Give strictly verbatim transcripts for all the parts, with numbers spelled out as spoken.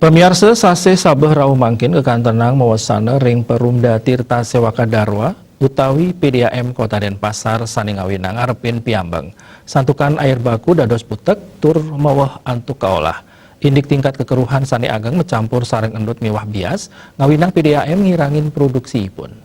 Pamiarsa, sasih sabeh rauh mangkin kekantenang mawasana ring Perumda Tirta Sewaka Darma utawi P D A M Kota Denpasar sane ngawinang ngarepin piambeng. Santukan air baku dados butek tur maweh antuk kaolah. Indik tingkat kekeruhan sane ageng macampur sareng endut miwah bias, ngawinang P D A M ngirangin produksiipun.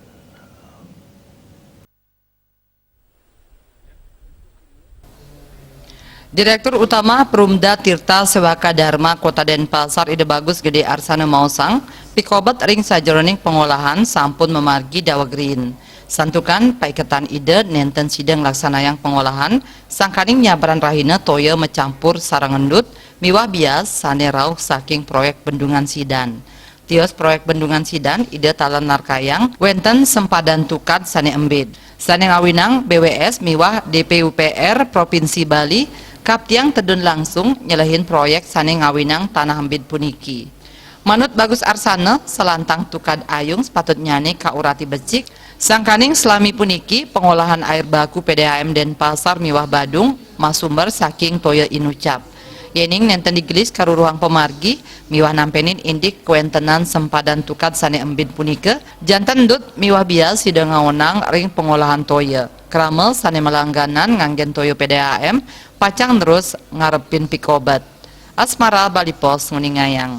Direktur Utama Perumda Tirta Sewaka Darma Kota Denpasar, Ida Bagus Gede Arsana maosang, pikobet ring sajeroning pengolahan sampun mamargi daweg riin. Santukan paiketan Ida nenten sida nglaksanayang pengolahan, sangkaning nyabran rahina toya macampur sareng endut miwah bias sane rauh saking proyek Bendungan Sidan. Tios proyek Bendungan Sidan, Ida taler narkayang wenten sempadan tukad sane embid. Sane ngawinang B W S miwah D P U P R Provinsi Bali kaptiang tedun langsung nyelehin proyek sane ngawinang tanah embid puniki. Manut Bagus Arsana, salantang tukad ayung sepatutnyane kaurati becik, sangkaning salami puniki pengolahan air baku P D A M Denpasar miwah Badung masumber saking toya inucap. Yening nenten digelis karuruhang pamargi miwah nampenin indik kawentenan sempadan tukad sane embid punika, janten endut miwah bias sida ngaonang ring pengolahan toya. Krama sane malangganan nganggen toya P D A M pacang nerus ngarepin pikobet. Asmara, Bali Post, nguningayang.